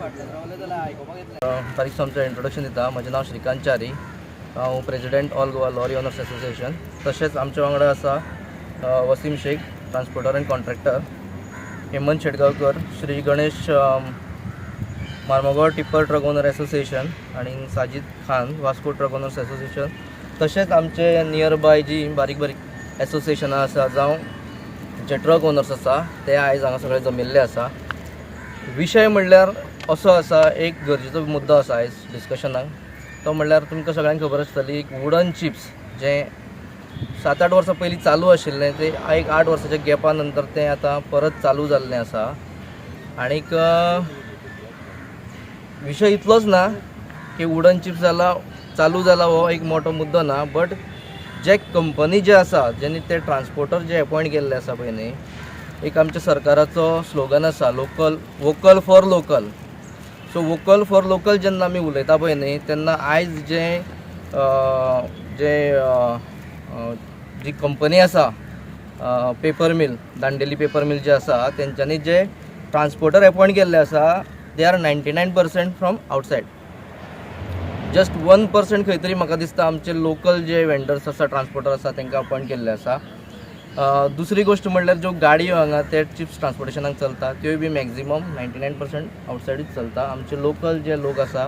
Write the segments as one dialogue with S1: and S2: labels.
S1: बारीकसो आमचें इंट्रोडक्शन दिता. म्हजें नांव श्रीकांत च्यारी. हांव President All Goa Lorry Owners Association. तशेंच आमच्या वांगडा आसा Wasim Shaikh, transporter and contractor, Hemant Shetgaonkar, Shri Ganesh Mormugao tipper truck owner association आनी Sajid Khan, Vasco truck owners association. तशेंच आमचे नियर बाय जी बारीक बारीक एसोसिएशनां आसा जावं जे ट्रक ओनर्स आसा, ते आयज हांगा सगळे जमिल्ले आसा. विशय म्हणल्यार असो आसा, एक गरजेचो मुद्दो आसा आयज डिस्कशनाक. तो म्हणल्यार तुमकां सगळ्यांक खबर आसतली, एक वुडन चिप्स जें 7-8 वर्सां पयलीं चालू आशिल्लें, तें एक 8 वर्साच्या गॅपा नंतर तें आतां परत चालू जाल्लें आसा. आणीक विशय इतलोच ना की वुडन चिप्स जाला, चालू जाला, हो एक मोठो मुद्दो ना, बट जे कंपनी जे आसा, जेन्ना ते ट्रान्सपोर्टर जे अपॉयंट केल्ले आसा पळय न्ही, एक आमच्या सरकाराचो स्लोगन आसा, local, vocal for local. So vocal for local जेन्ना आमी उलयता पळय न्ही, तेन्ना आयज जे जे अ, अ, जी कंपनी आसा, पेपर मिल, दांडेली पेपर मिल जे आसा, तेंच्यांनी जे ट्रान्सपोर्टर अपॉयंट केल्ले आसा, they are 99% from outside. Just 1% खंय तरी म्हाका दिसता आमचे लोकल जे वेंडर्स आसा, ट्रान्सपोर्टर आसा, तांकां अपॉयंट केल्ले आसा. दुसरी गोश्ट म्हणल्यार ज्यो गाडयो हांगा ते चिप्स ट्रान्सपोर्टेशनाक चलता, त्योय बी मॅक्झिमम 99% आवटसायडूच चलता. आमचे लोकल जे लोक आसा,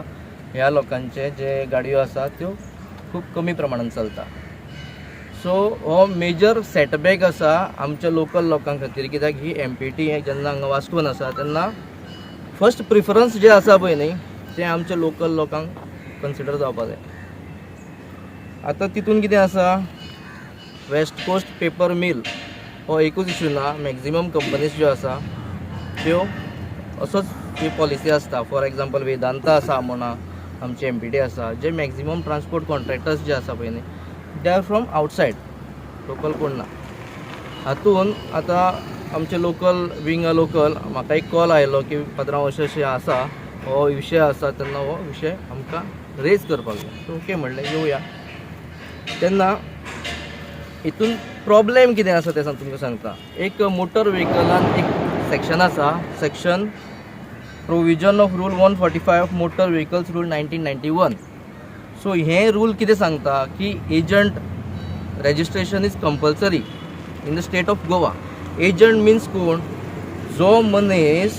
S1: ह्या लोकांचे जे गाडयो आसा, त्यो खूब कमी प्रमाणान चलता. सो हो मेजर सेटबॅक आसा आमच्या लोकल लोकां खातीर, कित्याक ही एमपीटी जेन्ना हांगा वास्कोन आसा, तेन्ना फर्स्ट प्रिफरन्स जे आसा पळय न्ही, तें आमच्या लोकल लोकांक कन्सिडर जावपा जाय. आतां तितून कितें आसा, वेस्ट कोस्ट पेपर मिल हो एकूच इशू ना. मॅक्झिमम कंपनीज ज्यो आसा, त्यो असोच ही पॉलिसी आसता. फॉर एग्जाम्पल, वेदांता आसा म्हणा, आमची एमपीटी आसा, जे मॅक्झिमम ट्रान्सपोर्ट कॉन्ट्रॅक्टर्स जे आसा पळय न्ही, they are from outside, local कोण ना हातून. आतां आमचे लोकल, बिंग अ लोकल, म्हाका एक कॉल आयलो की पात्रांव, अशें अशें आसा, हो विशय आसा. तेन्ना हो विशय आमकां रेज करपाक जाय. सो ओके म्हणलें, येवया. तेन्ना हितून प्रॉब्लेम कितें आसा तें तुमकां सांगता. एक मोटर व्हेकलान एक सेक्शन आसा, section provision of rule 145 of Motor Vehicles Rule 1991. So हें रूल कितें सांगता की agent registration is compulsory in the state of Goa. Agent means कोण? जो मनीस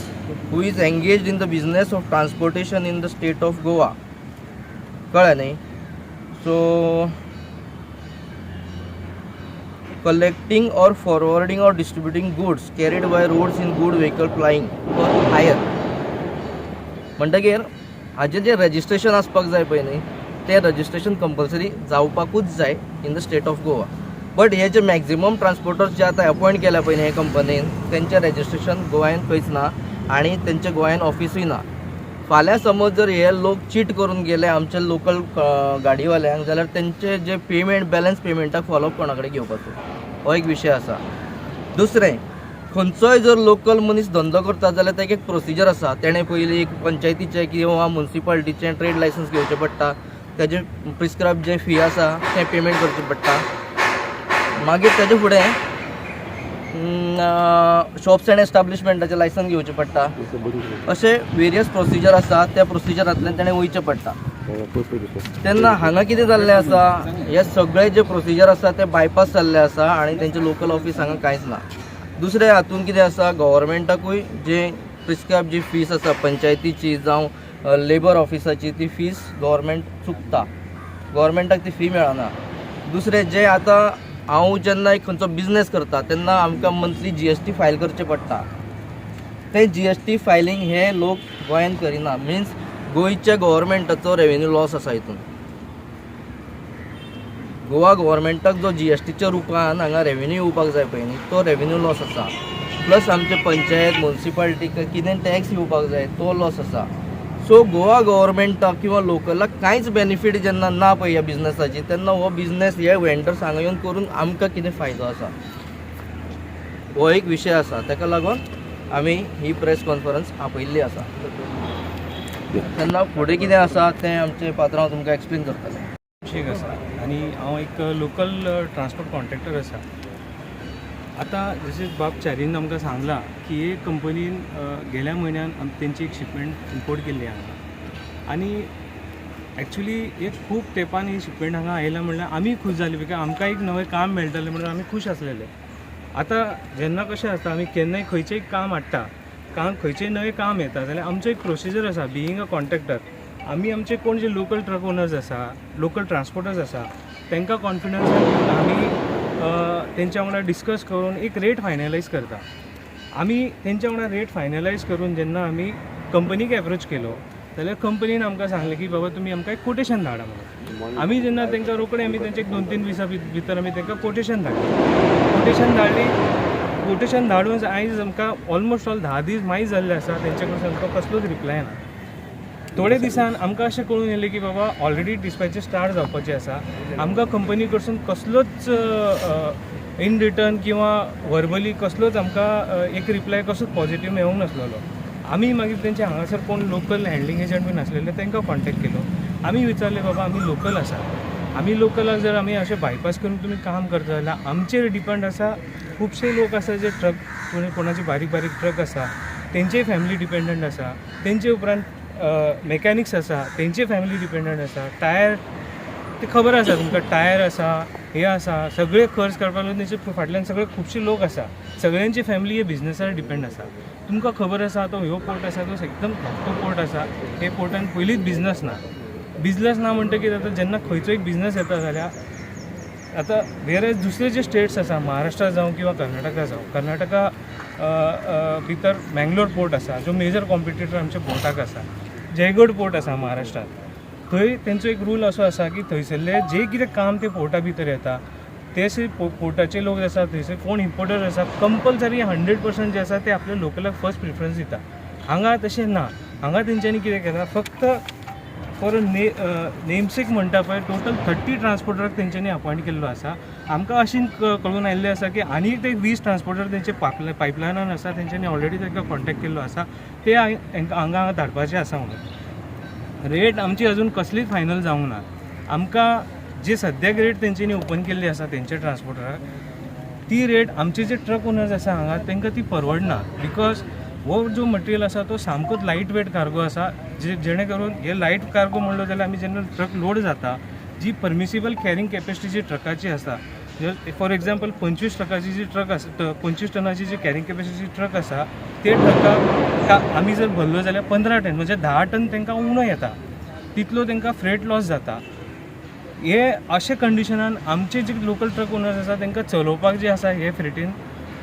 S1: who is engaged in the business of transportation in the state of Goa. कळ्ळें न्ही? So collecting or forwarding or distributing goods carried by roads in good vehicle plying for hire. म्हणटगीर हाजें जें registration आसपाक जाय पळय न्ही, तें रजिस्ट्रेशन कंपल्सरी जावपाकूच जाय in the state of Goa. But हे जे मॅक्झिमम ट्रान्सपोर्टर्स जे आतां अपॉयंट केल्या पळय न्ही हे कंपनीन, तेंचें रजिस्ट्रेशन गोंयांत खंयच ना आनी तेंचें गोंयांत ऑफिसूय ना. फाल्यां समज जर हे लोक चीट करून गेले आमच्या लोकल गाडीवाल्यांक जाल्यार तेंचे जे पेमेंट, बॅलन्स पेमेंटाक फॉलोअप कोणा कडेन घेवपाचो? हो एक विशय आसा. दुसरें, खंयचोय जर लोकल मनीस धंदो करता जाल्यार ताका एक प्रोसिजर आसा. तेणें पयलीं एक पंचायतीचें किंवा मुन्सिपालिटीचें ट्रेड लायसन्स घेवचें पडटा, तेजें प्रिस्क्रायब जें फी आसा तें पेमेंट करचें पडटा. मागीर तेजे फुडें शॉप्स अँड एस्टाब्लिशमेंटाचें लायसन्स घेवचें पडटा. अशे वेरियस प्रोसिजर आसा. त्या प्रोसिजरांतल्यान तेणें वयचें पडटा. तेन्ना हांगा कितें जाल्लें आसा, हे सगळे जे प्रोसिजर आसा ते बायपास जाल्ले आसा आनी तेंचें लोकल ऑफीस हांगा कांयच ना. दुसरें, हातून कितें आसा, गव्हर्मेंटाकूय जे प्रिस्क्रायब जी फीस आसा पंचायतीची जावं लेबर ऑफिसाची, ती फीस गव्हर्मेंट चुकता, गव्हर्मेंटाक ती फी मेळना. दुसरें, जे आतां हांव जेन्ना एक खंयचो बिजनेस करता, तेन्ना आमकां मंथली जीएसटी फायल करचें पडटा. तें जीएसटी फायलींग हे लोक गोंयांत करिना. मिन्स गोंयच्या गव्हर्मेंटाचो रेवेन्यू लॉस आसा हितून. गोवा गव्हर्मेंटाक जो जीएसटीच्या रुपान हांगा रेवेन्यू येवपाक जाय पळय न्ही, तो रेवेन्यू लॉस आसा. प्लस आमचे पंचायत, मुन्सिपालिटीक कितें टॅक्स येवपाक जाय, तो लॉस आसा. सो गोवा गव्हर्मेंटाक किंवा लोकलाक कांयच बेनिफीट जेन्ना ना पळय ह्या बिजनसाची, तेन्ना हो बिजनेस हे वेंडर्स हांगा येवन करून आमकां कितें फायदो आसा? हो एक विशय आसा. ताका लागून आमी ही प्रेस कॉन्फरन्स आपयल्ली आसा. तेन्ना फुडें कितें आसा तें आमचे पात्रांव तुमकां एक्सप्लेन करतले.
S2: शेख आसा आनी हांव एक लोकल ट्रान्सपोर्ट कॉन्ट्रॅक्टर आसा. आतां जशें बाब च्यारीन आमकां सांगलां की हे कंपनीन गेल्या म्हयन्यान तेंची एक शिपमेंट इम्पोर्ट केल्ली हांगा आनी एक्चुली एक खूब तेंपान ही शिपमेंट हांगा आयला म्हणल्यार आमी खूश जाली, because आमकां एक नवें काम मेळटलें म्हणून आमी खूश आसलेले. आतां जेन्ना कशें आसता, आमी केन्नाय खंयचेंय काम हाडटा, काम खंयचेंय नवें काम येता जाल्यार आमचो एक प्रोसिजर आसा. बिईंग अ कॉन्ट्रॅक्टर, आमी आमचे कोण जे लोकल ट्रक ओनर्स आसा, लोकल ट्रान्सपोर्टर्स आसा, तांकां कॉन्फिडन्सान घेवन आमी तेंच्या वांगडा डिस्कस करून एक रेट फायनलायज करता. आमी तेंच्या वांगडा रेट फायनलायज करून जेन्ना आमी कंपनीक एप्रोच केलो जाल्यार कंपनीन आमकां सांगलें की बाबा तुमी आमकां एक कोटेशन धाडा म्हणून. आमी जेन्ना तांकां रोखडें आमी तेंचे एक 2-3 दिसां भितर आमी तांकां कोटेशन धाडलें. कोटेशन धाडली, कोटेशन धाडून आयज आमकां ऑलमोस्ट ऑल 10 दीस मायज जाल्ले आसा, तेंचे कडसून आमकां कसलोच रिप्लाय ना. थोडे दिसान आमकां अशें कळून येयलें की बाबा ऑलरेडी डिस्पॅचेस स्टार्ट जावपाचे आसा. आमकां कंपनी कडसून कसलोच इन रिटर्न किंवा वर्बली कसलोच आमकां एक रिप्लाय कसोच पॉझिटीव मेळूंक नासलेलो. आमी मागीर तेंचे हांगासर कोण लोकल हँडलिंग एजंट बीन आसलेले तांकां कॉन्टेक्ट केलो. आमी विचारलें, बाबा आमी लोकल आसा, आमी लोकलाक जर आमी अशें बायपास करून तुमी काम करता जाल्यार आमचेर डिपेंड आसा. खुबशे लोक आसा जे ट्रक, कोणाचे बारीक बारीक ट्रक आसा, तेंचेय फॅमिली डिपेंडंट आसा. तेंचे उपरांत मॅकॅनिक्स आसा, तेंचे फॅमिली डिपेंडंट आसा. टायर ते खबर आसा तुमकां, टायर आसा, हे आसा, सगळे खर्च करपाक लागून तेंचे फाटल्यान सगळे खुबशे लोक आसा. सगळ्यांची फॅमिली हे बिजनसार डिपेंड आसा. तुमकां खबर आसा, तो ह्यो पोर्ट आसा तो एकदम धाकटो पोर्ट आसा. हे पोर्टान पयलींच बिजनस ना. बिजनस ना म्हणटकीर आतां जेन्ना खंयचो एक बिजनस येता जाल्यार आतां वेर दुसरे जे स्टेट्स आसा, महाराष्ट्रा जावं किंवा कर्नाटका जावं, कर्नाटका भितर मँगलोर पोर्ट आसा जो मेजर कॉम्पिटिटर आमच्या पोर्टाक आसा. जयगड पोर्ट आसा महाराष्ट्रात, थंय तेंचो एक रूल असो आसा की थंयसरले जे कितें काम ते पोर्टा भितर येता ते पोर्टाचे लोक आसा, थंयसर कोण इम्पोर्टर आसा, कंपल्सरी 100% जे आसा ते आपल्या लोकलाक फर्स्ट प्रिफरन्स दिता. हांगा तशें ना. हांगा तेंच्यांनी कितें केलां, फक्त फॉर ने नेमसेक म्हणटा पळय, टोटल 30 ट्रान्सपोर्टराक तेंच्यांनी अपॉयंट केल्लो आसा. आमकां अशें कळून आयिल्लें आसा की आनी ते 20 ट्रान्सपोर्टर तेंचे पायपलायनान आसा. तेंच्यांनी ऑलरेडी तांकां कॉन्टेक्ट केल्लो आसा, ते हांगा हांगा धाडपाचे आसा म्हणून. रेट आमची अजून कसलीच फायनल जावंक ना. आमकां जे सद्याक रेट तेंच्यांनी ओपन केल्ली आसा तेंच्या ट्रान्सपोर्टराक, ती रेट आमचे जे ट्रक ओनर्स आसा हांगा तांकां ती परवडना, because हो जो मटेरियल आसा तो सामकोच लायट वेट कार्गो आसा. जे जेणे करून हे लायट कार्गो म्हणलो जाल्यार आमी जेन्ना ट्रक लोड जाता, जी परमिसिबल कॅरिंग कॅपॅसिटी जी ट्रकाची आसा, फॉर एग्जाम्पल 25 ट्रकाची जी ट्रक आसा, 25 टनाची जी कॅरिंग कॅपॅसिटी ट्रक आसा, ते ट्रकाक आमी जर भरलो जाल्यार 15 टन म्हणजे 10 टन तांकां उणो येता, तितलो तांकां फ्रेट लॉस जाता. हे अशे कंडिशनान आमचे जे लोकल ट्रक ओनर्स आसा तांकां चलोवपाक जे आसा हे फ्रेटीन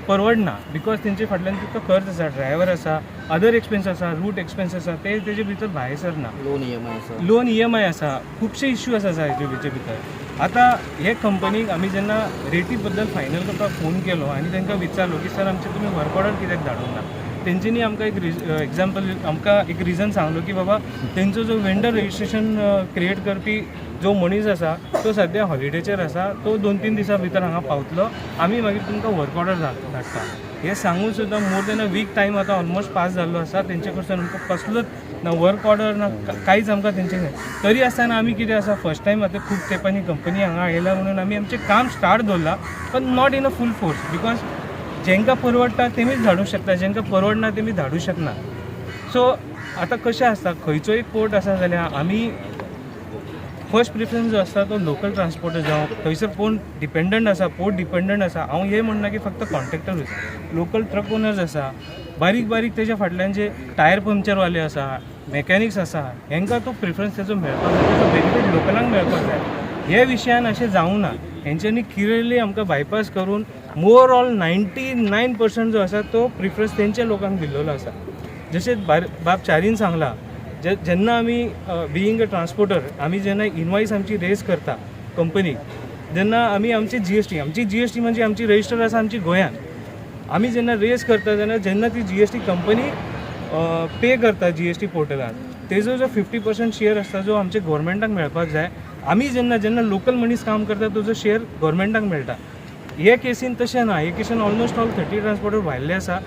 S2: परवडना, because तेंचे फाटल्यान तितको खर्च आसा, ड्रायवर आसा, अदर एक्सपेन्स आसा, रूट एक्सपेन्स आसा, ते तेजे भितर भायर सरना.
S1: लोन ईएमआय आसा.
S2: लोन ईएमआय आसा, खुबशे इश्यू आसा हेजे भितर. आतां हे कंपनीक आमी जेन्ना रेटी बद्दल फायनल करपाक फोन केलो आनी तांकां विचारलो की सर, आमचे तुमी वर्क ऑर्डर कित्याक धाडूंक ना, तेंच्यांनी आमकां एक एग्जाम्पल, आमकां एक रिजन सांगलो की बाबा तेंचो जो वेंडर रजिस्ट्रेशन क्रिएट करपी जो मनीस आसा तो सद्या हॉलिडेचेर आसा, तो 2-3 दिसां भितर हांगा पावतलो, आमी मागीर तुमकां वर्क ऑर्डर धाडटा. हें सांगून सुद्दां more than a week time आतां ऑलमोस्ट पास जाल्लो आसा. तेंचे कडसून आमकां कसलोच ना वर्क ऑर्डर ना कांयच आमकां तेंचे. तरी आसतना आमी कितें आसा, फर्स्ट टायम आतां खूब तेंपांनी कंपनी हांगा आयला म्हणून आमी आमचें काम स्टार्ट दवरलां, पण not in a full force, because जेंकां परवडटा तेमीच धाडूंक शकता, जेंकां परवडना तेमी धाडूंक शकना. सो आतां कशें आसता, खंयचोय एक पोर्ट आसा जाल्यार आमी फर्स्ट प्रिफरन्स जो आसता तो लोकल ट्रान्सपोर्टर जावं थंयसर कोण डिपेंडंट आसा, पोर्ट डिपेंडंट आसा. हांव हें म्हणना की फक्त कॉन्ट्रॅक्टरूच, लोकल ट्रक ओनर्स आसा, बारीक बारीक तेज्या फाटल्यान जे टायर पंक्चरवाले आसा, मॅकॅनिक्स आसा, हेंकां तो प्रिफरन्स तेजो मेळपाक जाय, तेजो बेनिफीट लोकलांक मेळपाक जाय. हे विशयान अशें जावंक ना. हेंच्यांनी क्लियरली आमकां बायपास करून मोर ऑल 99% जो आसा तो प्रिफरन्स तेंच्या लोकांक दिल्लेलो आसा. जशें बाब च्यारीन सांगलां, जे जेन्ना आमी बिईंग अ ट्रान्सपोर्टर आमी जेन्ना इनवॉयस आमची रेज करता कंपनीक, जेन्ना आमी आमची जीएसटी, आमची जीएसटी म्हणजे आमची रजिस्टर आसा आमची गोंयान, आमी जेन्ना रेज करता तेन्ना जेन्ना ती जीएसटी कंपनी पे करता जीएसटी पोर्टलार, तेजो जो 50% शेअर आसता जो आमच्या गोवोरमेंटाक मेळपाक जाय, आमी जेन्ना जेन्ना लोकल मनीस काम करता तो शेअर गोवोरमेंटाक मेळटा. हे केसीन तशें ना. हे केसीन ऑलमोस्ट ऑल 30 ट्रान्सपोर्टर भायले आसा,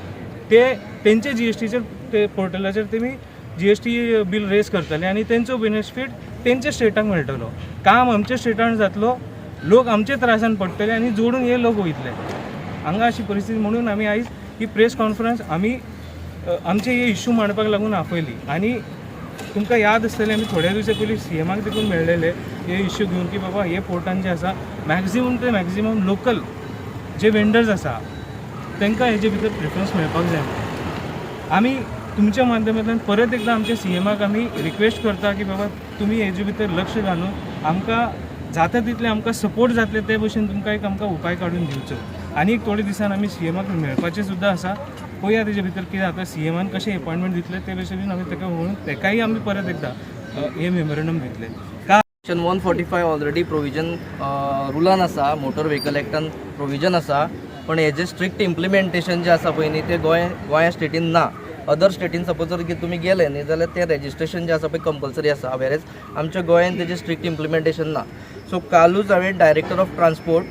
S2: ते तेंचे जीएसटीचेर ते पोर्टलाचेर तेमी जीएसटी बील रेज करतले आनी तेंचो बेनिफीट तेंच्या स्टेटाक मेळटलो. काम आमच्या स्टेटान जातलो, लोक आमचे त्रासान पडटले आनी जोडून हे लोक वयतले. हांगा अशी परिस्थिती म्हणून आमी आयज ही प्रेस कॉन्फरन्स आमी आमचे हे इश्यू मांडपाक लागून आपयली. आनी तुमकां याद आसतलें, आमी थोड्या दिवसा पयलीं सीएमाक देखून मेळ्ळेले हे इश्यू घेवन की बाबा हे पोर्टान जे आसा मॅक्झिमम ते मॅक्झिमम लोकल जे वेंडर्स आसा तांकां हेजे भितर प्रिफरन्स मेळपाक जाय म्हणून. आमी तुमच्या माध्यमांतल्यान परत एकदां आमच्या सीएमाक आमी रिक्वेस्ट करता की बाबा तुमी हेजे भितर लक्ष घालून आमकां जाता तितलें आमकां सपोर्ट जातले ते भशेन तुमकां एक आमकां उपाय काडून दिवचो. आनी एक थोडे दिसान आमी सीएमाक मेळपाचें सुद्दां आसा. पळोवया तेजे भितर कितें जाता. सीएमान कशें एपॉयंटमेंट दितले ते भशेन आमी ताका व्हरून तेकाय आमी परत एकदां हे मेमोरेंडम दितले का.
S1: Section 145 already provision रुलान आसा, मोटर व्हेकल एक्टान प्रोविजन आसा, पण हेजें स्ट्रिक्ट इम्प्लिमेंटेशन जें आसा पळय न्ही, तें गोंय गोंया स्टेटीन ना. अदर स्टेटीन सपोज जर तुमी गेले न्ही जाल्यार तें रेजिस्ट्रेशन जें आसा पळय कंपल्सरी आसा, वेरेज आमच्या गोंयान तेजें स्ट्रिक्ट इम्प्लिमेंटेशन ना. सो कालूच हांवें Director of Transport,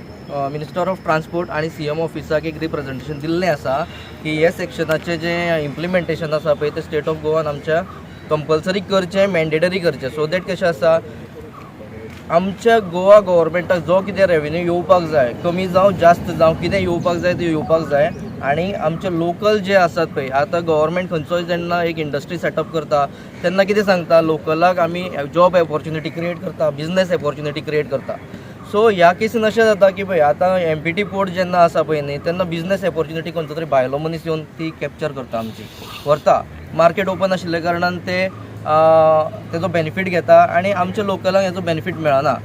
S1: Minister of Transport आनी सीएम ऑफिसाक एक रिप्रेझेंटेशन दिल्लें आसा की हे सेक्शनाचें जें इम्प्लिमेंटेशन आसा पळय तें स्टेट ऑफ गोवान आमच्या कंपल्सरी करचें, मॅन्डेटरी करचें, सो that कशें आसा, आमच्या गोवा गव्हर्मेंटाक जो कितें रेवेन्यू येवपाक जाय, कमी जावं जास्त जावं, कितें येवपाक जाय तें येवपाक जाय. आनी आमचे लोकल जे आसात पळय, आतां गव्हर्मेंट खंयचोय जेन्ना एक इंडस्ट्री सेटअप करता तेन्ना कितें सांगता, लोकलाक आमी जॉब ऑपॉर्च्युनिटी क्रिएट करता, बिजनेस ऑपॉर्च्युनिटी क्रिएट करता. सो ह्या केसीन अशें जाता की पळय, आतां एमपीटी पोर्ट जेन्ना आसा पळय न्ही, तेन्ना बिजनेस ऑपॉर्च्युनिटी खंयचो तरी भायलो मनीस येवन ती कॅप्चर करता, आमची व्हरता. मार्केट ओपन आशिल्ल्या कारणान ते तेजो बेनिफीट घेता आनी आमच्या लोकलांक हेजो बेनिफीट मेळना.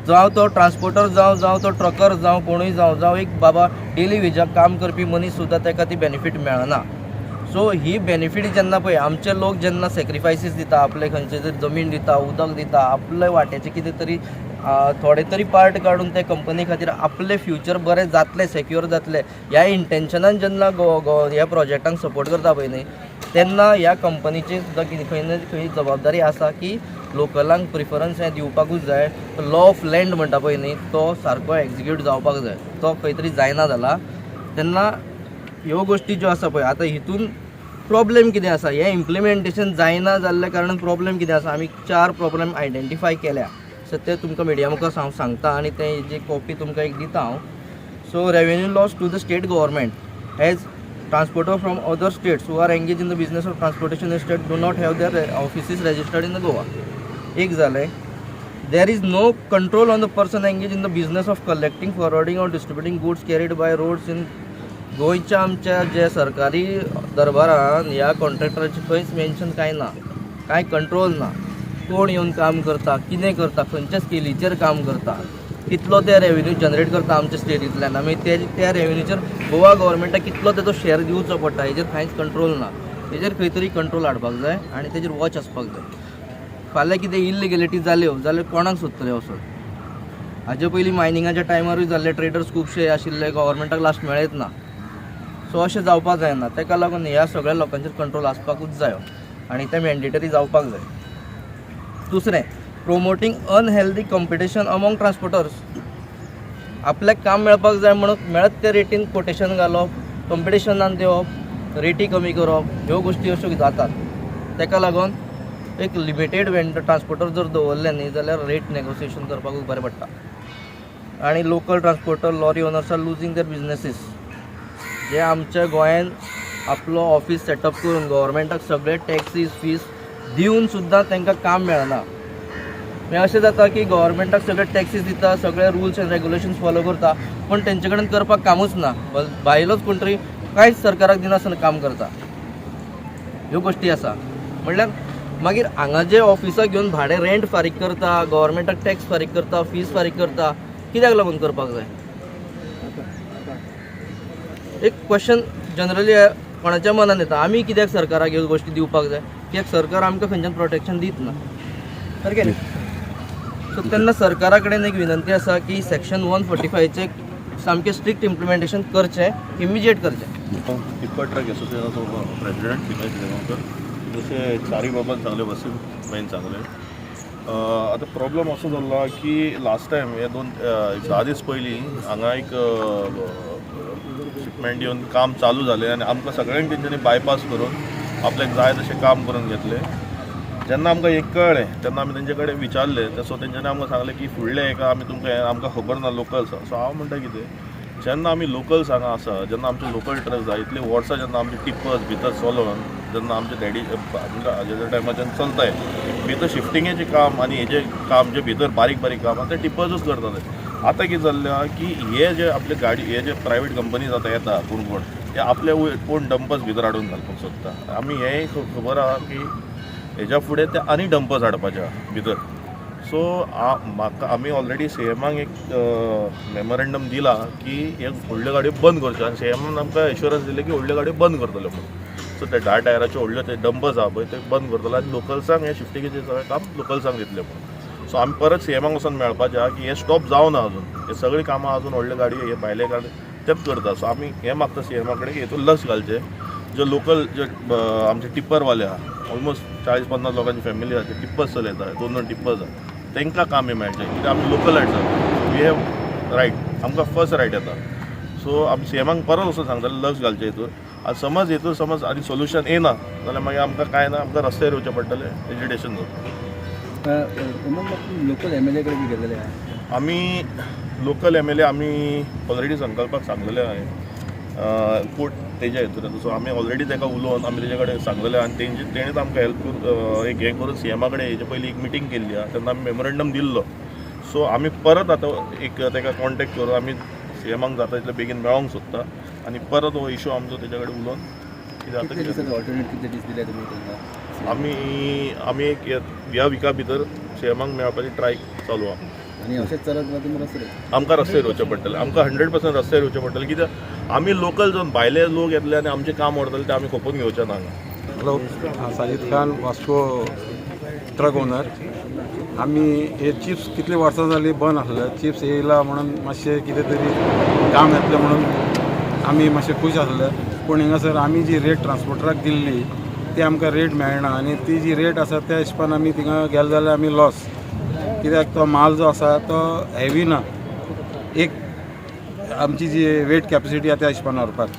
S1: जावं तो ट्रान्सपोर्टर जावं, जावं तो ट्रकर जावं, कोणूय जावं, जावं एक बाबा डेली वेजाक काम करपी मनीस सुद्दां ताका ती बेनिफीट मेळना. सो ही बेनिफीट जेन्ना पळय, आमचे लोक जेन्ना सेक्रिफायसीस दिता, आपले खंयचे तरी जमीन दिता, उदक दिता, आपले वाट्याचे कितें तरी थोडे तरी पार्ट काडून ते कंपनी खातीर आपले फ्युचर बरें जातलें, सेक्युअर जातलें ह्या इंटेन्शनान जेन्ना गो गो ह्या प्रोजेक्टांक सपोर्ट करता पळय न्ही, तेन्ना ह्या कंपनीची सुद्दां कितें खंय ना खंय जबाबदारी आसा की लोकलांक प्रिफरन्स हें दिवपाकूच जाय. लॉ ऑफ लँड म्हणटा पळय न्ही, तो सारको एक्जिक्यूट जावपाक जाय. तो खंय तरी जायना जाला. तेन्ना ह्यो गोश्टी ज्यो आसा पळय, आतां हितून प्रॉब्लेम कितें आसा, हें इम्प्लिमेंटेशन जायना जाल्ल्या कारणान प्रॉब्लेम कितें आसा, आमी चार प्रॉब्लेम आयडेंटिफाय केल्या. सो ते तुमकां मिडिया मुखार हांव सांगता आनी ते जे कॉपी तुमकां एक दिता हांव. So revenue loss to the state government as transporter from other states who are engaged in the business of transportation in state do not have their offices registered in the Goa. एक जालें. There is no control on the person engaged in the business of collecting, forwarding or distributing goods carried by roads in गोंयच्या आमच्या जे सरकारी दरबारान ह्या कॉन्ट्रॅक्टराचे खंयच mention कांय ना, कांय कंट्रोल ना. कोण येवन काम करता, कितें करता, खंयच्या स्केलीचेर काम करता, कितलो ते रेवेन्यू जनरेट करता आमच्या स्टेटींतल्यान, आमी ते त्या रेवेन्यूचेर गोवा गव्हर्मेंटाक कितलो तेजो शेअर दिवचो पडटा, हेजेर कांयच कंट्रोल ना. हेजेर खंय तरी कंट्रोल हाडपाक जाय आनी तेजेर वॉच आसपाक जाय. फाल्यां कितें इलिगेलिटी जाल्यो जाल्यार कोणाक सोदतले वचोन? हाजे पयलीं मायनिंगाच्या टायमारूय जाल्ले, ट्रेडर्स खुबशे आशिल्ले, गव्हर्मेंटाक लास्ट मेळत ना. सो अशें जावपाक जायना. ताका लागून ह्या सगळ्या लोकांचेर कंट्रोल आसपाकूच जायो आनी तें मॅन्डेटरी जावपाक जाय. दुसरें, promoting unhealthy competition among transporters. आपल्याक काम मेळपाक जाय म्हणून मेळत ते रेटीन कोटेशन घालप, कंपिटिशनान देंवप, रेटी कमी करप, ह्यो गोश्टी अश्यो जातात. ताका लागून एक लिमिटेड वेंडर ट्रान्सपोर्टर जर दवरले न्ही जाल्यार रेट नेगोसिएशन करपाकूच बरें पडटा. आनी local transporter, lorry owners are losing their businesses. जे आमच्या गोंयान आपलो ऑफीस सेटअप करून गव्हर्मेंटाक सगळे टॅक्सीस फीस दिवन सुद्दां तांकां काम मेळना. मागीर अशें जाता की गव्हर्मेंटाक सगळे टॅक्सीस दिता, सगळे रुल्स एंड रेगुलेशन्स फॉलो करता, पूण तेंचे कडेन करपाक कामूच ना. भायलोच कोण तरी कांयच सरकाराक दिनासतना काम करता. ह्यो गोश्टी आसा. म्हणल्यार मागीर हांगा जे ऑफिसाक घेवन भाडें रेंट फारीक करता, गव्हर्मेंटाक टॅक्स फारीक करता, फीस फारीक करता, कित्याक लागून करपाक जाय? एक क्वेश्चन जनरली कोणाच्या मनान येता, आमी कित्याक सरकाराक ह्यो गोश्टी दिवपाक जाय? कित्याक सरकार आमकां खंयच्यान प्रोटेक्शन दीत ना, सारकें न्ही? सो तेन्ना सरकारा कडेन एक विनंती आसा की सेक्शन 145चें सामकें स्ट्रिक्ट इम्प्लिमेंटेशन करचें, इमिजिएट करचें.
S3: टिप्पर ट्रक असोसिएशनाचो प्रेसिडेंट विनय शिरगांवकर. जशें चारी बाबान सांगलें, वसीम भाईन सांगलें, आतां प्रॉब्लम असो जाल्लो की लास्ट टायम हे दोन एक 10 दीस पयलीं हांगा एक शिपमेंट येवन काम चालू जालें आनी आमकां सगळ्यांक तेंच्यांनी बायपास करून आपल्याक जाय तशें काम करून घेतलें. जेन्ना आमकां एक कळ्ळें तेन्ना आमी तेंचे कडेन विचारलें. सो तेंच्यांनी आमकां सांगलें की फुडलें हेका आमी तुमकां हें आमकां खबर ना लोकल. सो हांव म्हणटा कितें जेन्ना आमी लोकल्स हांगा आसा, जेन्ना आमचे लोकल ट्रक जाय, इतली वर्सां जेन्ना आमचे टिप्पर्स भितर चलोन, जेन्ना आमचे डॅडी हाज्या टायमार जेन्ना चलताय भितर, शिफ्टिंगेचें काम आनी हेजें काम जे भितर बारीक बारीक काम आहा, ते टिप्पर्सूच करताले. आतां कितें जाल्लें आहा की हे जे आपले गाडी, हे जे प्रायवेट कंपनीज आतां येता, कोण कोण ते आपले वयर कोण डंपर्स भितर हाडून घालपाक सोदता. आमी हेंय खबर आहा की हेज्या फुडें ते आनी डंपर्स हाडपाचे आहा भितर. सो म्हाका आमी ऑलरेडी सीएमाक एक मेमोरेंडम दिला की हे व्हडल्यो गाडयो बंद करच्यो आनी सीएमान आमकां एश्योरन्स दिले की व्हडल्यो गाडयो बंद करतले म्हणून. सो ते 10 टायराच्यो व्हडल्यो ते डंपर्स आहा पळय, ते बंद करतले आनी लोकल्सांक हे शिफ्टिंगेचें सगळें काम लोकल्सांक दितले म्हणून. सो आमी परत सीएमाक वचोन मेळपाचें आहा की हें स्टॉप जावना अजून, हे सगळीं कामां अजून व्हडल्यो गाडयो हे भायले गाडी तेच करता. सो आमी हें मागता सीएमा कडेन की हितून लक्ष घालचें. जे लोकल जे आमचे टिप्परवाले आहा, ऑलमोस्ट 40-50 लोकांची फॅमिली आहा, ते टिप्पर्स चलयता, दोन दोन टिप्पर्स आहा, तांकां काम हें मेळचें. कित्याक आमी लोकल आसा, we have right, आमकां फर्स्ट रायट येता. सो आमी सीएमाक परत वचून सांगतले लक्ष घालचें हितूर. आनी समज हितूर समज आनी सोल्युशन येना जाल्यार मागीर आमकां कांय ना, आमकां रस्त्यार येवचें पडटलें, एजिटेशन जातलें.
S4: उमंग, लोकल एमएलए कडे बी गेलेले आहा?
S3: आमी लोकल एमएलए आमी ऑलरेडी संकल्पाक सांगलेले आहे कोर्ट तेज्या हितून. सो आमी ऑलरेडी ताका उलोवन आमी तेजे कडेन सांगलेले आनी तेंचे तेणेच आमकां हेल्प करून एक हें करून सीएमा कडेन हेजे पयलीं एक मिटींग केल्ली आहा, तेन्ना आमी मेमोरेंडम दिल्लो. सो आमी परत आतां एक ताका कॉन्टेक्ट करून आमी सीएमाक जाता तितले बेगीन मेळोंक सोदता आनी परत हो इशू आमचो तेजे कडेन उलोवन कितें जाता
S4: कितले
S3: कितें
S4: दिसांचो ऑल्टरनेट, कितले दीस दिले तुमी तांकां?
S3: आमी आमी एक ह्या विका भितर सीएमाक मेळपाची ट्राय चालू आहा.
S4: आनी अशेंच चलत जाल्यार तुमी रस्ते
S3: आमकां रस्त्यार येवचें पडटलें, आमकां 100% रस्त्यार येवचें पडटलें. कित्याक आमी लोकल जावन भायले लोक येतले आनी आमचें काम व्हरतले, तें आमी खपोवन घेवचे ना हांगा.
S5: हॅलो, हांव साजीद खान, वास्को ट्रक ओनर. आमी हे चिप्स कितली वर्सां जालीं बंद आसले. चिप्स येयला म्हणून मातशें कितें तरी काम येतलें म्हणून आमी मातशे खूश आसले. पूण हिंगासर आमी जी रेट ट्रान्सपोर्टराक दिल्ली ती आमकां रेट मेळना आनी ती जी रेट आसा त्या हिशपान आमी थिंगा गेले जाल्यार आमी लॉस, कित्याक तो माल जो आसा तो हेवी ना. एक आमची जी वेट कॅपेसिटी आसा त्या हिशपान व्हरपाक,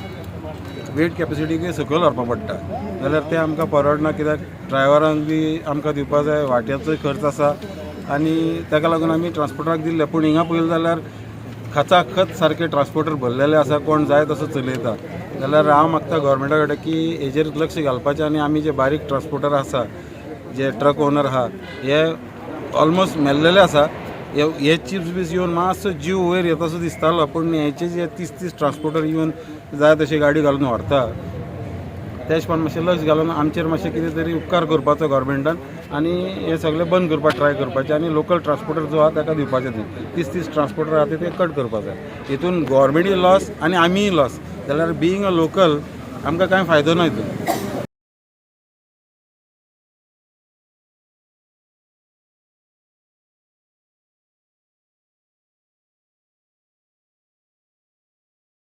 S5: वेट कॅपेसिटीकूय सकयल व्हरपाक पडटा, जाल्यार तें आमकां परवडना, कित्याक ड्रायव्हरांक बी आमकां दिवपा जाय, वाट्याचोय खर्च आसा आनी ताका लागून आमी ट्रान्सपोर्टराक दिल्ले. पूण हिंगा पळयलें जाल्यार खचाखच सारके ट्रान्सपोर्टर भरलेले आसा, कोण जाय तसो चलयता. जाल्यार हांव मागता गोवोरमेंटा कडेन की हेजेर लक्ष घालपाचें आनी आमी जे बारीक ट्रान्सपोर्टर आसा, जे ट्रक ओनर आहा, हे ऑलमोस्ट मेल्लेले आसा. हे हे चिप्स बीस येवन मातसो जीव वयर येता असो दिसतालो, पूण हेचे जे 30-30 ट्रान्सपोर्टर येवन जाय तशी गाडी घालून व्हरता, त्या हिशपान मातशें लक्ष घालून आमचेर मातशें कितें तरी उपकार करपाचो गोवोरमेंटान आनी हें सगळें बंद करपाक ट्राय करपाचें आनी लोकल ट्रान्सपोर्टर जो आहा ताका दिवपाचें. ते 30-30 ट्रान्सपोर्टर आहा ते कट करपा जाय. हितून गोवोरमेंटूय लॉस आनी आमीय लॉस, जाल्यार बिईंग अ लोकल आमकां कांय फायदो ना हितून.